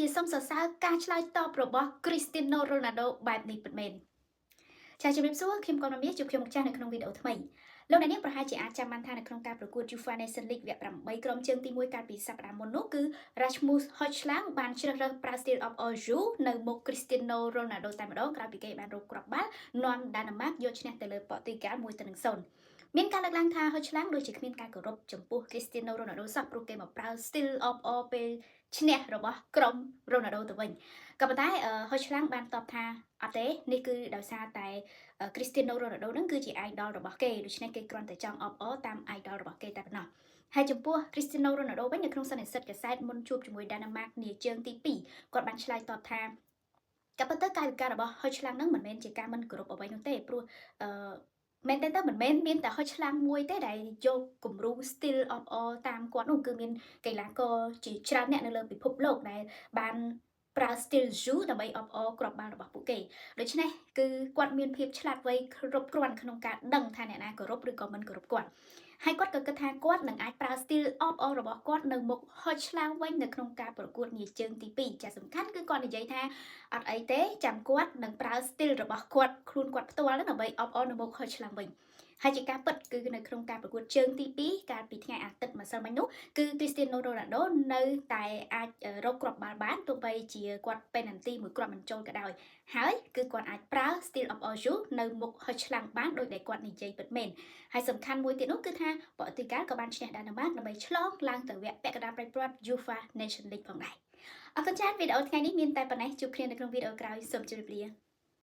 ជាសូមសរសើរការឆ្លើយតបរបស់ Cristiano Ronaldo បែបនេះពិតមែនចាជំរាបសួរខ្ញុំកុនមាសជួបខ្ញុំម្ចាស់នៅក្នុងវីដេអូថ្មីលោកអ្នកនាងប្រហែលជាអាចចាំបានថានៅក្នុងការប្រកួត UEFA Nations League វគ្គ8ក្រុមជើងទី1កាលពីសប្តាហ៍មុននោះគឺ Rasmus Højlund បានជ្រើសរើសប្រើ Style of Orju នៅមុខ Cristiano Ronaldo តែម្ដងក្រោយពីគេបានរកគ្រាប់បាល់នាំដាណាម៉ាកយកឈ្នះទៅលើប៉ូទុយហ្គាល់1-0មានការលើកឡើងថា Højlund ដូចជាគ្មានការគោរពចំពោះ Cristiano Ronaldo សោះព្រោះគេមកប្រើ Style of Or ពេលឈ្នះរបស់ក្រុម Ronaldo ទៅវិញក៏ប៉ុន្តែ Højlund បានតបថាអត់ទេនេះគឺដោយសារតែ Cristiano Ronaldo នឹងគឺជា idol របស់គេដូច្នេះគេគ្រាន់តែចង់អបអរតាម idol របស់គេតែប៉ុណ្ណោះហើយចំពោះ Cristiano Ronaldo វិញនៅក្នុងសន្និសីទកាសែតមុនជួបជាមួយដាណាម៉ាកនាជើងទី2គាត់បានឆ្លើយតបថាក៏ប៉ុន្តែកាយវិការរបស់ Højlund នឹងមិនមែនជាការមិនគោរពអ្វីនោះទេព្រោះអឺមែនតើទៅមិនមែនមានតែ Højlund មួយទេដែលយកគំរូ style of all តាមគាត់នោះគឺមានកីឡាករជាច្រើនអ្នកនៅលើពិភពលោកដែលបានប្រើ style Ju ដើម្បីអបអរគ្រាប់បាល់របស់ពួកគេដូច្នេះគឺគាត់មានភាពឆ្លាតវៃគ្រប់គ្រាន់ក្នុងការដឹងថាអ្នកណាគោរពឬក៏មិនគោរពគាត់ហើយគាត់ក៏គិតថាគាត់នឹងអាចប្រើ style អបអររបស់គាត់នៅមុខ Højlund វិញនៅក្នុងការប្រកួតនាជើងទី2ចាសំខាន់គឺគាត់និយាយថាអត់អីទេចាំគាត់នឹងប្រើ style របស់គាត់ខ្លួនគាត់ផ្ទាល់ដើម្បីអបអរនៅមុខ Højlund វិញហើយជាការពិតគឺនៅក្នុងការប្រកួតជើងទី2កាលពីថ្ងៃអាទិត្យម្សិលមិញនោះគឺ Cristiano Ronaldo នៅតែអាចរកគ្រាប់បាល់បានទោះបីជាគាត់ពេណាល់ទីមួយគ្រាប់មិនចូលក៏ដោយហើយគឺគាត់អាចប្រើ Style of Orju នៅមុខ Højlund បានដោយដែលគាត់និយាយពិតមែនហើយសំខាន់មួយទៀតនោះគឺថាប៉ូទុយហ្គាល់ក៏បានឈ្នះដាណាម៉ាកដើម្បីឆ្លងឡើងទៅវគ្គពាក់កណ្ដាលផ្ដាច់ព្រ័ត្រ UEFA Nation League ផងដែរអរគុណច្រើនវីដេអូថ្ងៃនេះមានតែប៉ុណ្ណេះជួបគ្នានៅក្នុងវីដេអូក្រោយសូមជម្រាបលា។